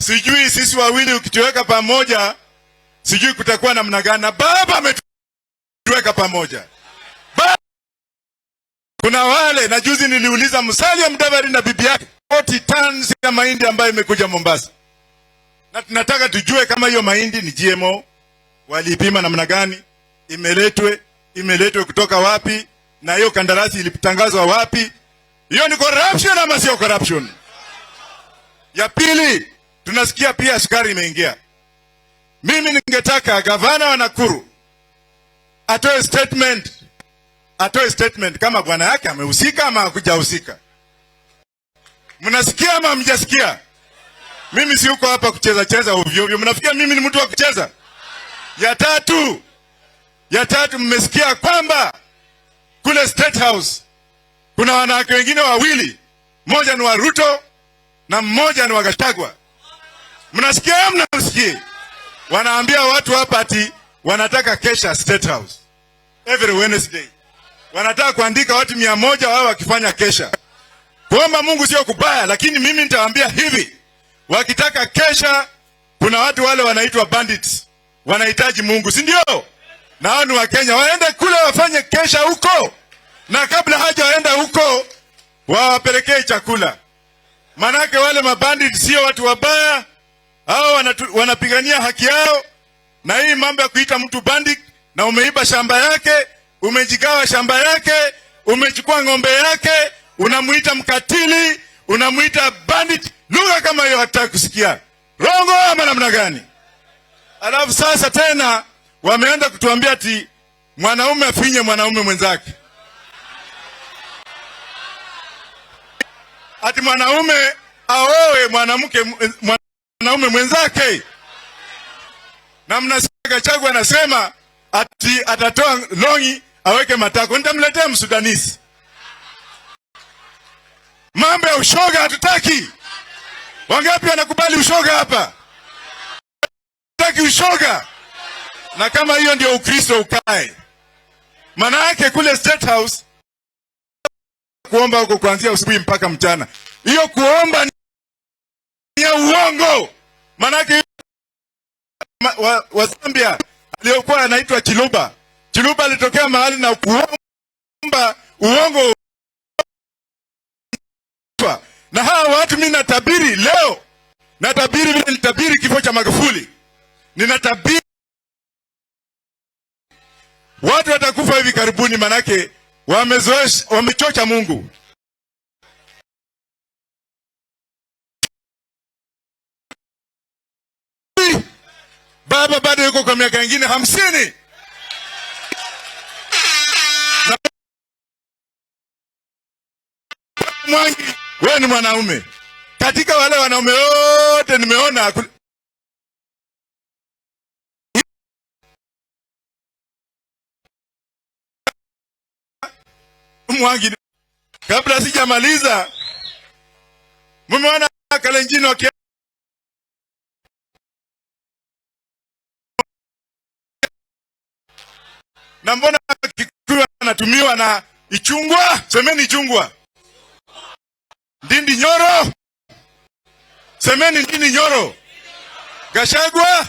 Sijui sisi wawili ukituweka pamoja, sijui kutakuwa namna gani. Na baba ametuweka pamoja. Kuna wale, na juzi niliuliza Musalia Mudavadi na bibi yake 40 tons ya mahindi ambayo imekuja Mombasa, na tunataka tujue kama hiyo mahindi ni GMO, waliipima namna gani, imeletwe kutoka wapi, na hiyo kandarasi ilitangazwa wapi? Hiyo ni corruption ama sio corruption? Ya pili, tunasikia pia sukari imeingia. Mimi ningetaka gavana wa Nakuru atoe statement kama bwana yake amehusika ama hakujahusika. Mnasikia ama hamjasikia? Mimi si uko hapa kucheza cheza ovyo ovyo. Mnafikia mimi ni mtu wa kucheza? Ya tatu, mmesikia kwamba kule State House kuna wanawake wengine wawili, mmoja ni wa Ruto na mmoja ni wa Gachagua. Mnasikia au mnasikia? Wanaambia watu hapa ati wanataka kesha State House every Wednesday, wanataka kuandika watu 100 wao wakifanya kesha. Kuomba Mungu sio kubaya, lakini mimi nitawaambia hivi, wakitaka kesha, kuna watu wale wanaitwa bandits wanahitaji Mungu, si ndio? Na hao ni Wakenya, waende kule wafanye kesha huko, na kabla hajaenda huko wawapelekee chakula. Manake wale mabandits sio watu wabaya, hao wanapigania haki yao. Na hii mambo ya kuita mtu bandit na umeiba shamba yake, umejigawa shamba yake, umechukua ng'ombe yake, unamuita mkatili, unamuita bandit, lugha kama hiyo hatutaki kusikia. Rongo ama namna gani? Alafu sasa tena wameanza kutuambia ati mwanaume afinye mwanaume mwenzake, ati mwanaume aoe mwanamke mwanaume mwenzake, na mnasikia Gachagua anasema ati atatoa longi aweke matako. Nitamletea Msudanisi. Mambo ya ushoga hatutaki. Wangapi wanakubali ushoga hapa? Hatutaki ushoga. Na kama hiyo ndio Ukristo ukae. Maana yake kule State House kuomba huko kuanzia usiku mpaka mchana. Hiyo kuomba ni ya uongo. Maana yake wa Zambia aliyokuwa anaitwa Chiluba. Chiluba alitokea mahali na kuomba uongo. Na hawa watu mimi natabiri leo, natabiri vile nilitabiri kifo cha Magufuli, ninatabiri watu watakufa hivi karibuni, manake wamezoesha, wamechocha Mungu. Baba bado yuko kwa miaka ingine 50. Mwangi, wewe ni mwanaume. Katika wale wanaume wote nimeona Mwangi, kabla sijamaliza, mmeona Kalenjin waki na mbona Kikuyu anatumiwa na Ichungwa? Semeni Ichungwa. Ndindi Nyoro, semeni Ndindi Nyoro. Gachagua,